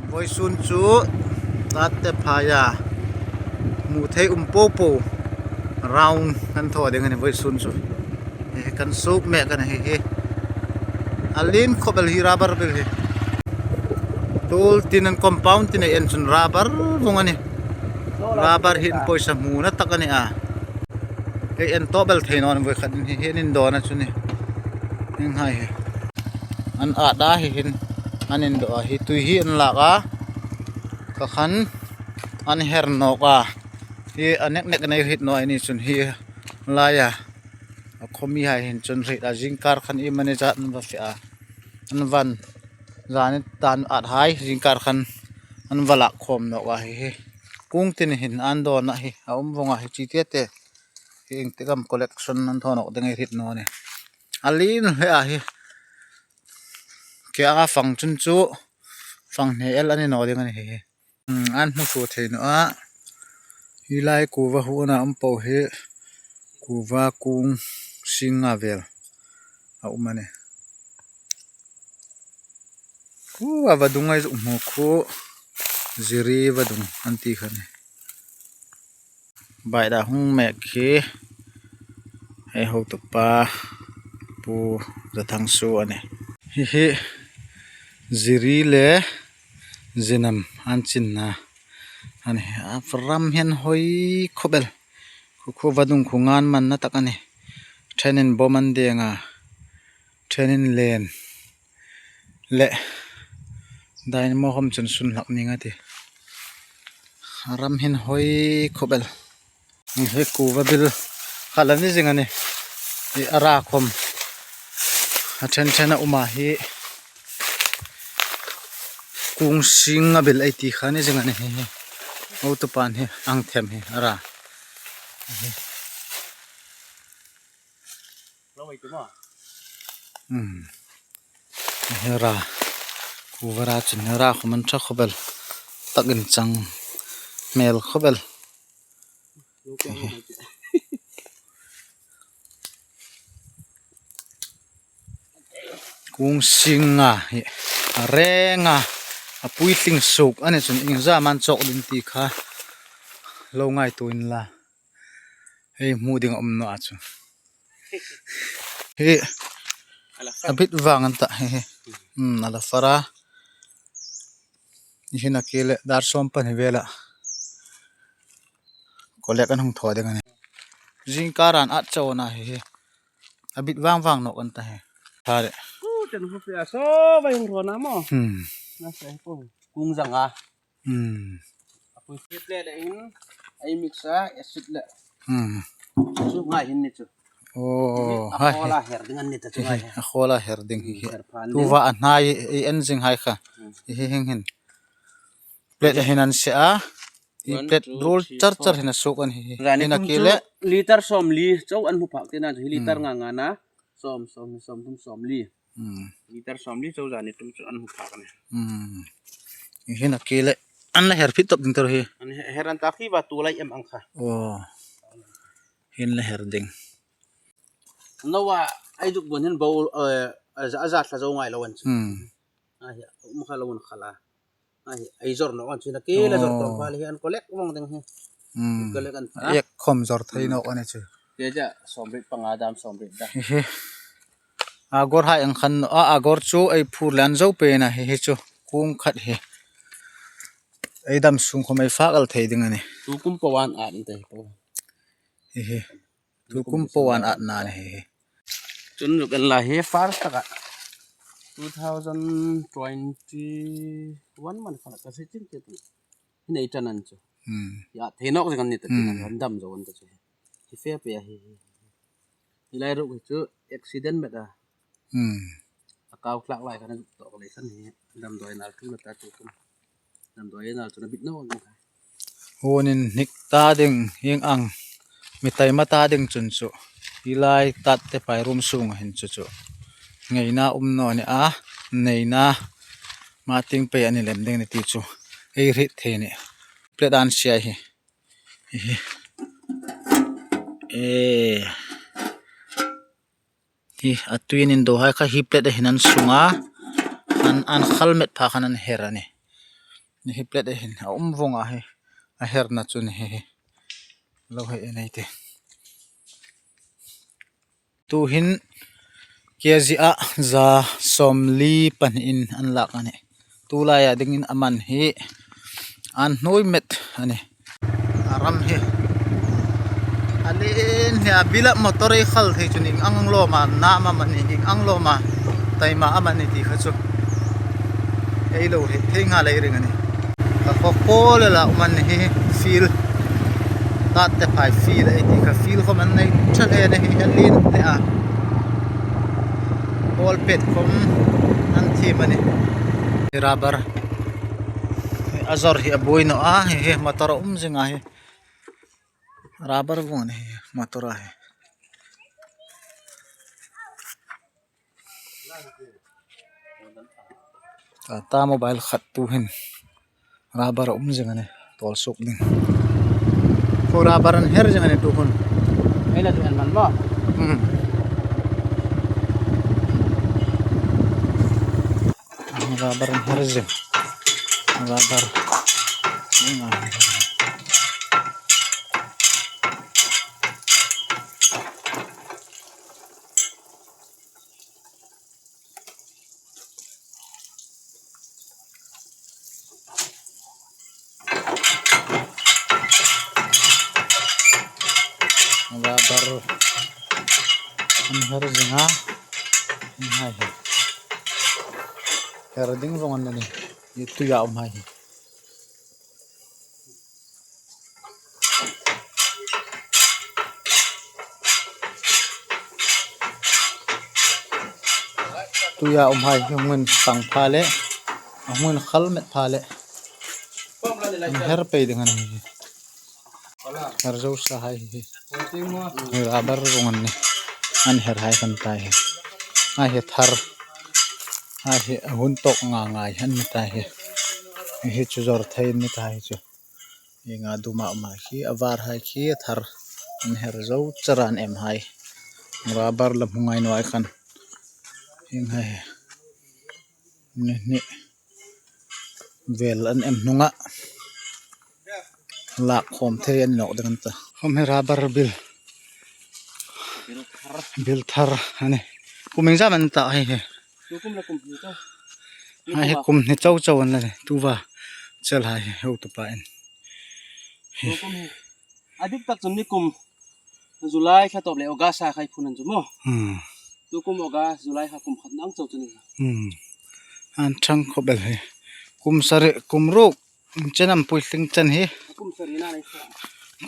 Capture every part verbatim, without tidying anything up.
Vawisun chu Tattephai-a hmu thei um po po round kan thaw ding a nih vawisun chu. Hi kan suk mek a nih hi. A lien khawp el hi rubber bil hi. Tul tin an compound tin ei en chun rubber vawng a nih. Rubber hi an pawisa hmuna tak a nih a. Ei en tawp el thei naw a nih vawi khat in hi, hi an indawn a chu nih. Hieng hai hi. An at a hi hin an indawn a hi tui hi an lak a. Kha khan an her nawk a. Hi a nek nek nei hriet naw a ni chun hi laia a khawmi hai hin chun hriet a, zingkar khan iemani zat an va fe a. An van zani tan at hai zingkar khan an va lak khawm nawk a hi hi. Kung tin hin an dawn a hi a um vawng a hi chi te te. Hi ieng tik am collection an thaw nawk ding ei hriet naw a nih. A lien hle a hi. Kea fang chun chu fang hne el a ni naw ding a nih hi hi. Hmm, an hmu thei naw a. Hi lai kuva huona um po hi kuva kung sing nga vel a um a nih. Khu a vadung ei zuk hmu khu ziri vadung an ti kha nih. Baida hung mek hi ei hotupa Pu Zathangsuo a nih. Hi hi ziri le zinam an chinna a nih. A ram hi an hoi khawp el. Khu khu vadung khu ngan manna tak a nih. Ṭhenin bawm an deng a. Ṭhenin len le dynamo khawm chun sun hlak ning a tih. A ram hi an hoi khawp el. Hi kuva bil kha la ni zing a nih. Hi a ra khawm a ṭhen ṭhen a um a hi. Kung sing nga bil ei ti kha ni zing a nih hi. Hotupan hi ang them hi a ra. Hmm. Hi ra. Kuva ra chun hi ra khawm an ṭha khawp el. Takin chang hmel khawp el. Kung sing nga hi a reng a, a puitling suok a ni chun iengzam an chawk ding ti kha lo ngaituo inla. Hei hmu ding a um naw a chu. Hi a bit vang an ta hi hi. Hmm, a la far a. Hi hin a ke le dar sawm pahni vela. Kolek an hung thaw ding a nih. Zingkar an at chau a na hi hi. A bit vang vang nawk an ta hi. Tha le. Ku ten hu pia so vai hung thaw na maw. Hmm. Na se ko. Kung zang a. Hmm. A pui plate le in, ei mix a, acid le. Hmm. Chu ngai hin ni chu. Oh, a hai. Khola her ding an ni ta chu ngai. A khola her ding hi hi. Her phan ding. Tu va a hnai ei en zing hai kha. Hmm. Hi hi hing hin. Plate hin an se a. Hi plate roll char char hin a suok an hi hi. Zani hin a kum ke chu le. Liter sawmli chau an hmu phak tina chu hi liter nga nga na. Sawm, sawm, sawm thum, sawmli. Hmm. Liter sawmli chau zani tum chu an hmu phak a nih. Hmm. Hi hin a ke le. An la her phit tawp ding tur hi. An he-, her an ta khi va tu lai em ang kha. Oh. Hin la her ding. Nawa, ei zuk bun hin bo, eh, a za, a za thla zo ngai lo an chu. Hmm. A hi, um kha lo an kha la. Ai, ei zor naw an chu na ke la zor tawng pha le hi an kolek vawng ding hi. Hmm. Kolek an ta. Ek khawm zor thei nawk a ni chu. Ke ja sawmriet panga dam sawmriet da. Hi hi. A gor hai ang khan a, a gor chu ei phur lan zo pe na hi hi chu. Kung khat hi. Ei dam sung khawm ei fak el thei ding a nih. Tu kum po an at an te po. Hi hi. Tu kum po an at na ni hi hi. Chun zuk en la hi first taka two thousand twenty-one man khala ka se chin che tu. Hi nei tan an chu. Hmm. Ya, thei nawk zing an ni ta chin an dam zo an ta chu. Hi fe pe hi. Hi lai ruk hi chu accident met a. Hmm. A kau tlak lai khan a zuk tawk lei khan hi damdawi nal thu la ta chu kum. Damdawi nal chu na bit naw ang kha. Hun inhnik ta ding hieng ang mi taima ta ding chun chu hi lai Tattephai room sunga hin chu chu ngaina um naw ni a, neina ma ting pei a ni lem ding ni ti chu ei hriet thei ni. Plate an sia hi. Hi hi. E. Hi a tuin indo hai kha hi plate a hin an sung a. An, an khal met pha khan an her a nih. Ni hi plate a hin a um vong a hi. A herna chu ni hi hi. Lo hei en ei tih. Tuhin kg a za sawmli pahni in an lak a nih. Tu laia dingin a man hi an hnuoi met a nih. A ram hi a lien hi a, bila motor ei khal thei chun ieng ang lawma nam amani, ieng ang lawma taima amani ti kha chu ei lo hriet thei nghal ei ring a nih. Ka khaw khaw le la um a ni hi, field. Tat te phai field ei ti kha, field khawm an nei ṭha hle a ni hi, a lien hle a. Ball pet khawm an thim a nih. Rubber. A zawr hi a buoi naw a, hi hi motor a um zing a hi. Rubber vong a ni hi, motor a hi. Tata mobile khat tu hin rubber a um zing a nih, tawl suok ding. Khaw rubber an her zing a nih tu hun. Ei la tu hen man maw? Hmm. Rubber an her zing. Rubber. Rubber an her zing a. Hai hi. Her ding vong an ni. Hi tuia um hai hi. Tuia um hai hi hung inpang pha le, a hung inkhal met pha le. An her pei ding a ni hi. Her zo sa hai hi. Hi rubber vong an ni. An her hai khan ta hi. Hai hi thar. Hai hi a hun tawk nga ngai an ni ta hi. Hi chu zawr thei an ni ta hi chu. Hi nga duma um hai khi, a var hai khi a thar. An her zo char an em hai. Rubber la hmu ngai naw a khan. Hi hai. Ni ni. Vel an em hnunga lak khawm thei an nawk ding an ta. Khawm hi rubber bil. Bil thar a nih. Kum ieng zam an ta hai hi. Tu kum la kum hni chau. Hai hi kum hni chau chau an la nih. Tuva chel hai hi hotupa in. Tu kum hi. A dik tak chun ni kum July kha tawp le August a khai phun an chu maw. Hmm. Tu kum August, July kha kum khat nang chau chu ni. Hmm. An thang khawp el hi. Kum sari, kum ruk. Chen am puitling chen hi. Kum sari na nei sa.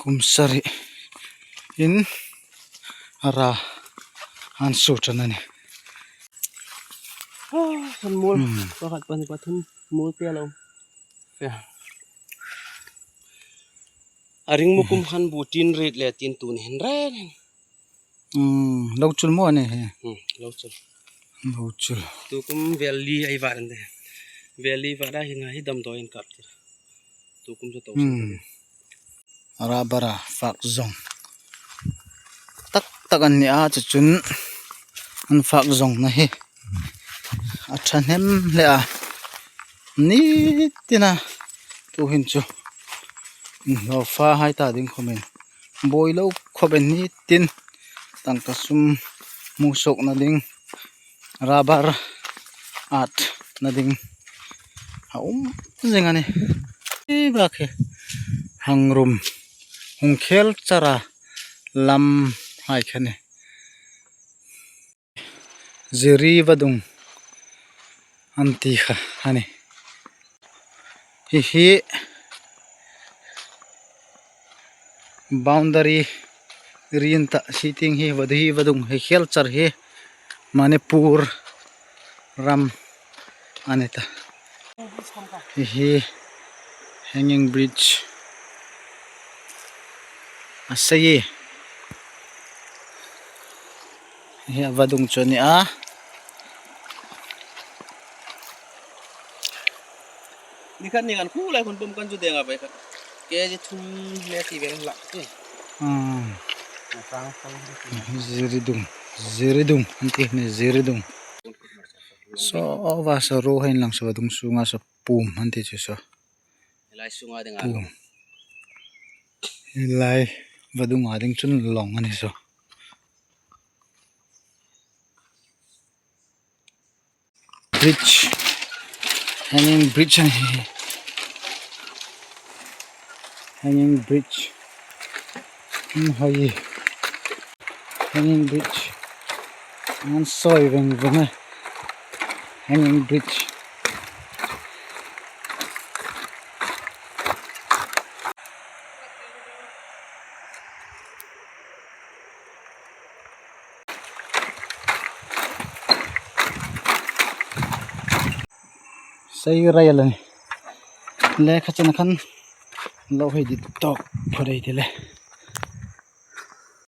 Kum sari. In a ra an su chen a nih. Ah, kan mul. Hmm. Pakhat pahni pathum mul te lo. Fe. A ring mu kum khan bu tin rit le tin tu ni hin ren. Hmm, lo chul maw a ni hi? Hmm, lo chul. Lo chul. Tu kum vel li ei vat an de. Vel li vat a hin hi damdawi in kap tir. Tu kum chu to. Hmm. Rubber a fak zawng tak tak an ni a, chu chun an fak zawngna hi a ṭha hnem hle a. Ni tina tu hin chu lo fa hai ta ding khawmin buoi lo khawp el ni tin tangka sum hmu suokna ding, rubber atna ding a um zing a nih. Hi bak hi hang rum hung khel chara lam hai kha ni. Ziri vadung an ti kha a nih. Hi hi boundary rin ta si ting hi vadu hi vadung hi khel char hi Manipur ram a ni ta. Hi hi hanging bridge a sei. Hi a vadung chu a ni a. Ni khat ni kan khu lai khun pum kan chu deng a bai khat. Kg thum le ti vel lak. Hmm. Ziridung. Ziridung. An ti ni ziridung. So, va so ro hein lang so dung sunga so pum an ti chu so. Lai sunga ding a. Hi lai vadunga ding chun long a ni saw. Bridge. Hanging bridge a nih. Hanging bridge. Hmm, hoi. Hanging bridge. An sawi veng veng a. Hanging bridge. Sei rai a la ni. Le kha chena khan lo hei dit tawk phawt ei ti le.